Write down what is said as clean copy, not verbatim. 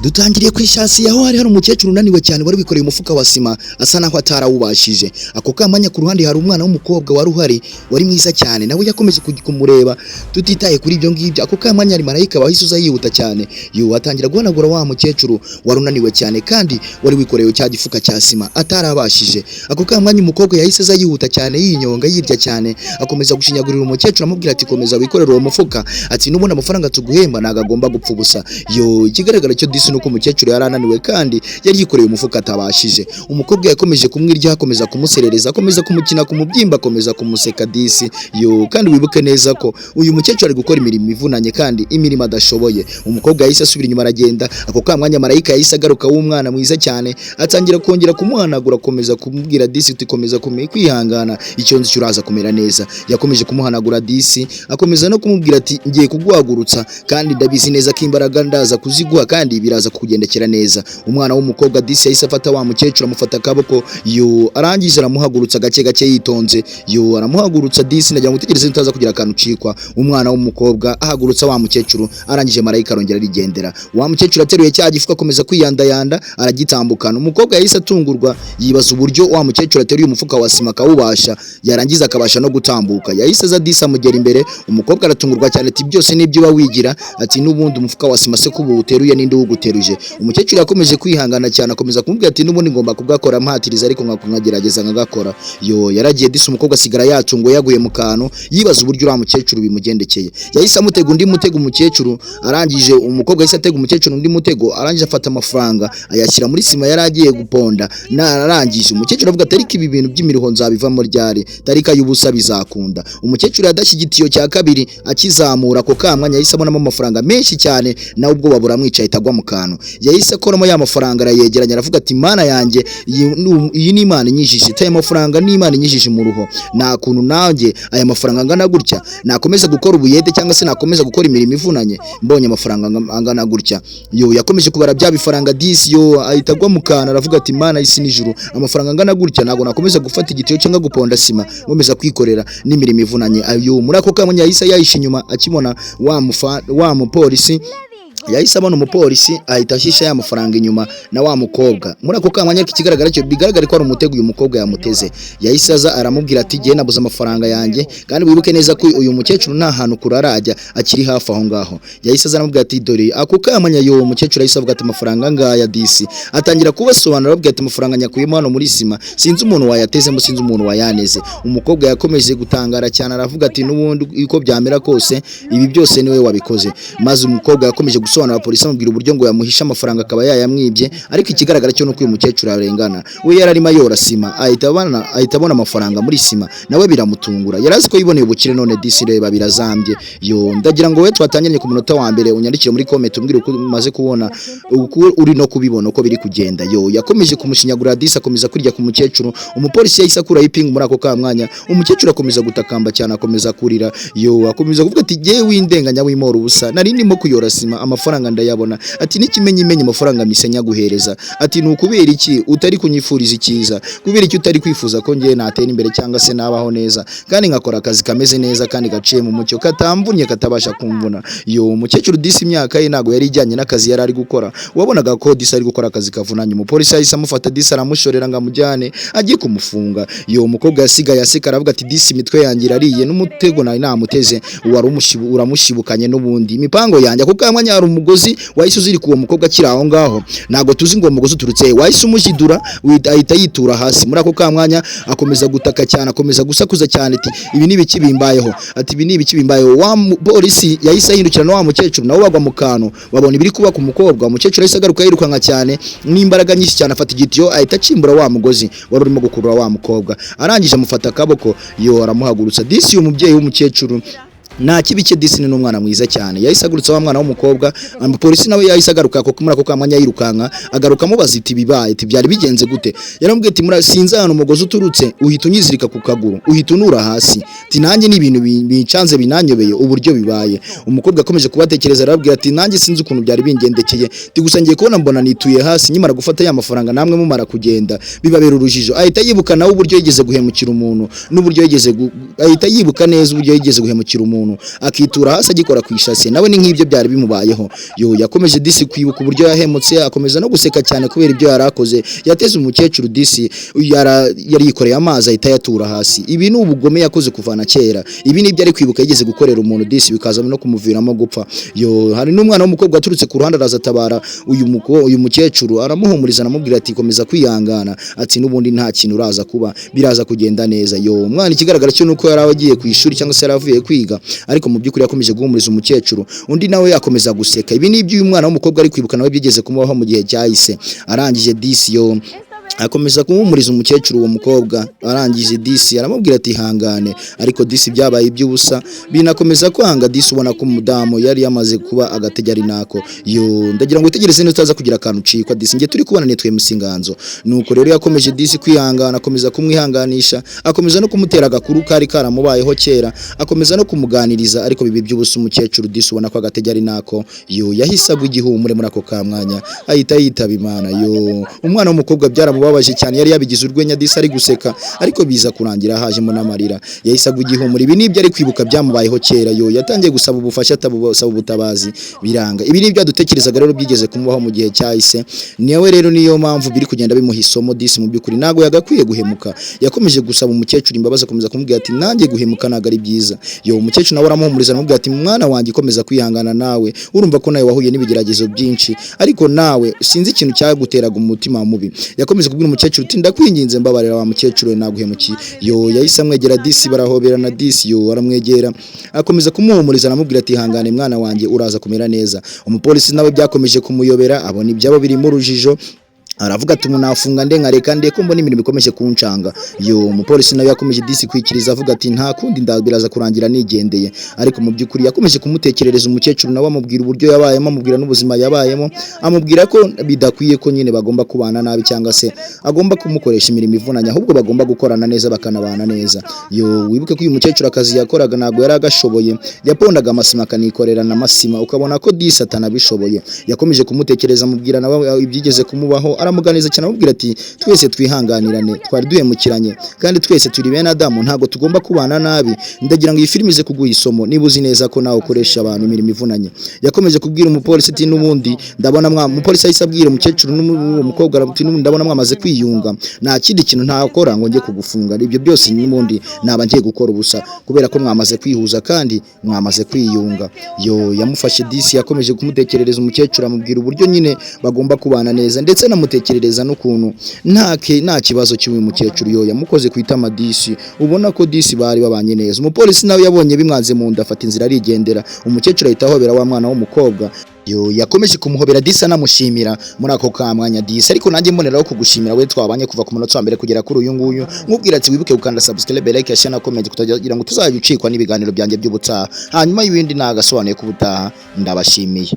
Dutangiriye ku ishasi aho hari umukecuru unaniwe cyane wari wikoreye umufuka wa sima, asa naho atarawubashije. Ako kamanya ku ruhande hari umwana w'umukobwa wari uhari, wari mwiza cyane, nawe yakomeje kumureba. Tutitaye kuri ibyo ngibyo, ako kamanya hari marayika wahise uza yihuta cyane, yo atangira guhanagura wa mukecuru wari unaniwe cyane kandi wari wikoreye cya gifuka cya sima atarabashije. Ako kamanya umukobwa yahise aza yihuta cyane, yinyonga, yirya cyane, akomeza gushinyagurira umukecuru, amubwira ati: "Komeza wikorere uwo mufuka," ati: "N'ubundi amafaranga tuguhemba ntabwo agomba gupfa ubusa." Yo, ikigaragara cyo disi nuko umukecuru yari ananiwe kandi yari yikoreye umufuka atabashije. Umukobwa yakomeje kumwirya, akomeza kumuserereza, akomeza kumukina ku mubyimba, akomeza kumuseka disi. Yo, kandi wibuke neza ko uyu mukecuru ari gukora imirimo ivunanye kandi imirimo adashoboye. Umukobwa yahise asubira inyuma aragenda. Ako kamwanya marayika yahise agaruka w'umwana mwiza cyane, atangira kongera kumuhanagura, akomeza kumubwira disi uti: "Komeza kwihangana, icyo nzi cyo uraza kumera neza." Yakomeje kumuhanagura disi, akomeza no kumubwira ati: "Ngiye kuguhagurutsa kandi ndabizi neza ko imbaraga ndaza kuziguha kandi biraza kukugendekera neza." Umwana w'umukobwa disi yahise afata wa mukecuru, amufata akaboko, yo arangije aramuhagurutsa gake gake yitonze. Yo, aramuhagurutsa disi. Ndagira ngo utegereze utaza kugira akantu ucikwa. Umwana w'umukobwa ahagurutsa wa mukecuru, arangije marayika arongera arigendera. Wa mukecuru ateruye cya gifuka, akomeza kwiyandayanda, aragitambukana. Umukobwa yahise atungurwa, yibaza uburyo wa mukecuru ateruye umufuka wa sima akawubasha, yarangiza akabasha no gutambuka. Yahise aza disi amugera imbere. Umukobwa aratungurwa cyane, ati: "Byose nibyo uba wigira," ati: "N'ubundi umufuka wa sima se kuba uteruye, ninde uwuguteruje?" Umukecuru yakomeje kwihangana cyane, akomeza kumubwira ati: "N'ubundi ngomba kugakora mpatiriza, ariko nkagerageza nkagakora." Yo, yaragiye disi, umukobwa asigara yatunguwe, yaguye mu kantu, yibaza uburyo uriya mukecuru bimugendekeye. Yahise amutega undi mutego umukecuru. Arangije umukobwa yahise atega umukecuru undi mutego, arangije afata amafaranga ayashyira muri sima yari agiye guponda. Narangije umukecuru avuga ati: "Ariko ibi bintu by'imiruho nzabivamo ryari? Tarika y'ubusa bizakunda?" Umukecuru yadashye igitiyo cya kabiri, akizamura ako kamwanya yahise abonamo amafaranga menshi cyane, nawe ubwoba buramwica, ahita agwa mu kantu. Yahise akoramo ya mafaranga, arayegeranya, aravuga ati: "Mana yanjye, iyi ni Imana inyijije aya mafaranga, ni Imana inyijije mu ruho. Nta kuntu nanjye aya mafaranga angana gutya nakomeza gukora ubuyede cyangwa se nakomeza gukora imirimo ivunanye mbonye amafaranga angana gutya." Yo, yakomeje kubara bya bifaranga disi, yo ahita agwa mu kantu, aravuga ati: "Mana y'isi n'ijuru, amafaranga angana gutya ntabwo nakomeza gufata igitiyo cyangwa guponda sima nkomeza kwikorera n'imirimo ivunanye." Ayo, muri ako kanya yahise yahisha inyuma, akibona wa mupolisi, yahise abona umupolisi, ahita ashisha ya mafaranga inyuma na wa mukobwa. Muri ako kanya, ikigaragara cyo bigaragara ko ari umutego uyu mukobwa yamuteze. Yahise aza aramubwira ati: "Jye nabuze amafaranga yanjye." Kandi wibuke neza ko uyu mukecuru nta hantu kure arajya, akiri hafi aho ngaho. Yahise aza aramubwira ati: "Dore." Ako kamanya, yo, umukecuru yahise avuga ati: "Amafaranga ngaya." Disi atangira kubasobanurira, ababwira ati: "Amafaranga nyakuyemo hano muri sima, sinzi umuntu wayatezemo, sinzi umuntu wayaneze." Umukobwa yakomeje gutangara cyane, aravuga ati: "N'ubundi uko byamera kose, ibi byose niwe wabikoze." Maze umukobwa yakomeje gusobanura polisi, amubwira uburyo ngo yamuhishe amafaranga akaba yayamwibye, ariko ikigaragara cyo nuko uyu mukecuru arengana. We yari arimo ayora sima, ahita abona amafaranga muri sima, nawe biramutungura. Yari azi ko yiboneye ubukire, none disi reba birazambye. Yo, ndagira ngo we twatangiranye ku munota wa mbere unyandikire muri comment, umbwire uko umaze kubona, uko uri no kubibona, uko biri kugenda. Yo, yakomeje kumushinyagura disi, akomeza kurya ku mukecuru. Umupolisi yahise akuraho ipingu. Muri ako kamwanya umukecuru akomeza gutakamba cyane, akomeza kurira. Yo, akomeza kuvuga ati: "Jyewe windenganya, wimora ubusa, nari ndimo kuyora sima, amafaranga ndayabona." Ati: "N'ikimenyimenyi amafaranga mise nyaguhereza." Ati: "Ni ukubera iki utari kunyifuriza icyiza? Kubera iki utari kwifuza ko ngewe natera imbere cyangwa se nabaho neza kandi nkakora akazi kameze neza kandi gaciye mu mucyo, katamvunnye, katabasha kumvuna?" Yo, umukecuru disi imyaka ye ntabwo yari ijyanye n'akazi yari ari gukora, wabonaga ko disi ari gukora akazi kavunanye. Umupolisi yahise amufata disi, aramushorera ngo amujyane agiye kumufunga. Yo, umukobwa yasigaye aseka, aravuga ati: "Disi imitwe yanjye irariye, n'umutego nari namuteze wari uramushibukanye, n'ubundi imipango yanjye." Ako kamwanya hari umugozi wahise uzirika uwo mukobwa akiri aho ngaho. Ntabwo tuzi ngo uwo mugozi uturutse he, wahise umushyidura, ahita yitura hasi. Muri ako kamwanya akomeza gutaka cyane, akomeza gusakuza cyane, ati: "Ibi ni ibiki bimbayeho?" Ati: "Ibi ni ibiki bimbayeho?" Wa mupolisi yahise ahindukira na wa mukecuru, nabo bagwa mu kantu, babona ibiri kuba ku mukobwa. Umukecuru yahise agaruka yirukanka cyane n'imbaraga nyinshi cyane, afata igitiyo, ahita acimbura wa mugozi wari urimo gukurura wa mukobwa, arangije amufata akaboko, yo aramuhagurutsa. Disi uyu mubyeyi w'umukecuru nta kibi cye, disi ni n'umwana mwiza cyane. Yahise agurutsa wa mwana w'umukobwa. Umupolisi nawe yahise agaruka kuko muri ako kamwanya yirukanka agaruka, amubaza iti: "Bibaye?" Iti: "Byari bigenze gute?" Yaramubwiye ati: "Sinzi ahantu umugozi uturutse, uhita unyizirika ku kaguru, uhita unura hasi." Ati: "Nanjye ni ibintu bincanze, binanyobeye uburyo bibaye." Umukobwa akomeje kubatekereza, arababwira ati: "Nanjye sinzi ukuntu byari bingendekeye." Ati: "Gusa ngiye kubona mbona nituye hasi nkimara gufata ya mafaranga, namwe mumara kugenda." Bibabera urujijo. Ahita yibuka nawe uburyo yigeze guhemukira umuntu n'uburyo yigeze ahita yibuka neza uburyo yigeze guhemukira umuntu. umuntu akitura hasi agikora ku ishasi, nawe ni nk'ibyo byari bimubayeho. Yo, yakomeje disi kwibuka uburyo yahemutse, akomeza no guseka cyane kubera ibyo yari akoze. Yateze umukecuru disi, yari yikoreye amazi ahita ayatura hasi. Ibi ni ubugome yakoze kuva na kera. Ibi ni ibyo ari kwibuka yigeze gukorera umuntu disi, bikaza no kumuviramo gupfa. Yo, hari n'umwana w'umukobwa waturutse ku ruhande, araza atabara uyu mukecuru, aramuhumuriza, aramubwira ati: "Komeza kwihangana," ati: "N'ubundi nta kintu uraza kuba, biraza kugenda neza." Yo, umwana ikigaragara cyo nuko yari agiye ku ishuri cyangwa se yari avuye kwiga, ariko mu by'ukuri yakomeje guhumuriza umukecuru, undi nawe akomeza guseka. Ibi ni ibyo uyu mwana w'umukobwa ari kwibuka, nawe byigeze kumubaho mu gihe cyahise. Arangije disi, yo, akomeza guhumuriza umukecuru. Uwo mukobwa arangije disi aramubwira ati: "Hangane," ariko disi byabaye iby'ubusa, binakomeza kwanga. Disi ubona ko umudamu yari yamaze kuba agatege ari nako. Yo, ndagira ngo witegereze neza utaza kugira akantu ucikwa. Disi njye turi kubona nitwe Musinganzo. Nuko rero yakomeje disi kwihangana, akomeza kumwihanganisha, akomeza no kumutera agakuru kari karamubayeho kera, akomeza no kumuganiriza, ariko bibi by'ubusa. Umukecuru disi ubona ko agatege ari nako. Yo, yahise agwa igihumure muri ako kamwanya, ahita yitaba Imana. Yo, umwana w'umukobwa byaramubabaje cyane. Yari yabigize urwenya disi ari guseka, ariko biza kurangira hajemo n'amarira, yahise agwa igihumure. Ibi nibyo ari kwibuka byamubayeho kera. Yo, yatangiye gusaba ubufasha, atabusaba ubutabazi, biranga. Ibi nibyo yadutekerezaga rero byigeze kumubaho mu gihe cyahise. Niwe rero niyo mpamvu biri kugenda bimuha isomo. Disi mu by'ukuri ntabwo yagakwiye guhemuka. Yakomeje gusaba umukecuru imbabazi, akomeza kumubwira ati: "Nanjye guhemuka ntabwo ari byiza." Yo, umukecuru nawe aramuhumuriza, aramubwira ati: "Mwana wanjye, komeza kwihangana, nawe urumva ko nawe wahuye n'ibigeragezo byinshi, ariko nawe sinzi ikintu cyaguteraga umutima mubi." Yakomeje kubwira umukecuru uti: "Ndakwinginze, mbabarira wa mukecuru we, naguhemukiye." Yo, yahise amwegera disi, barahoberana disi. Yo, aramwegera, akomeza kumuhumuriza, aramubwira ati: "Hangane mwana wanjye, uraza kumera neza." Umupolisi nawe byakomeje kumuyobera, abona ibyabo birimo urujijo, aravuga ati: "Umuntu afunga nde, nkareka nde, ko mbona ibintu bikomeje kuncanga?" Yo, umupolisi nawe yakomeje disi kwikiriza, avuga ati: "Nta kundi, biraza kurangira nigendeye." Ariko mu by'ukuri yakomeje kumutekerereza umukecuru, nawe amubwira uburyo yabayemo, amubwira n'ubuzima yabayemo, amubwira ko bidakwiye ko nyine bagomba kubana nabi cyangwa se agomba kumukoresha imirimo ivunanye, ahubwo bagomba gukorana neza bakanabana neza. Yo, wibuke ko uyu mukecuru akazi yakoraga ntabwo yari agashoboye, yapondaga amasima akanikorera na masima, ukabona ko disi atanabishoboye. Yakomeje kumutekereza, amubwira nawe ibyigeze kumubaho, aramuganiza cyane, amubwira ati: "Twese twihanganirane, twari duhemukiranye kandi twese turi bene Adamu, ntabwo tugomba kubana nabi." Ndagira ngo iyi filime ize kuguha isomo niba uzi neza ko nawe ukoresha abantu imirimo ivunanye. Yakomeje kubwira umupolisi ati: "N'ubundi ndabona mwa." Umupolisi ahise abwira umukecuru n'uwo mukobwa ati: "N'ubundi ndabona mwamaze kwiyunga, nta kindi kintu ntakora ngo njye kugufunga. Ibyo byose n'ubundi naba ngiye gukora ubusa kubera ko mwamaze kwihuza kandi mwamaze kwiyunga." Yo, yamufashe disi, yakomeje kumutekerereza umukecuru, amubwira uburyo nyine bagomba kubana neza, ndetse anamutekerereza n'ukuntu nta kibazo cy'uyu mukecuru. Yo, yamukoze ku itama disi, ubona ko disi bari babanye neza. Umupolisi nawe yabonye bimwanze mu nda, afata inzira arigendera. Umukecuru ahita ahobera wa mwana w'umukobwa. Yo, yakomeje kumuhobera disi, anamushimira muri ako kamwanya disi. Ariko nanjye mboneraho kugushimira we twabanye kuva ku munota wa mbere kugera kuri uyu nguyu, nkubwira ati: "Wibuke gukanda subscribe, like, share na comment kutagira ngo tuzajya ucikwa n'ibiganiro byanjye by'ubutaha." Hanyuma y'ibindi nagasobanuye ko ubutaha ndabashimiye.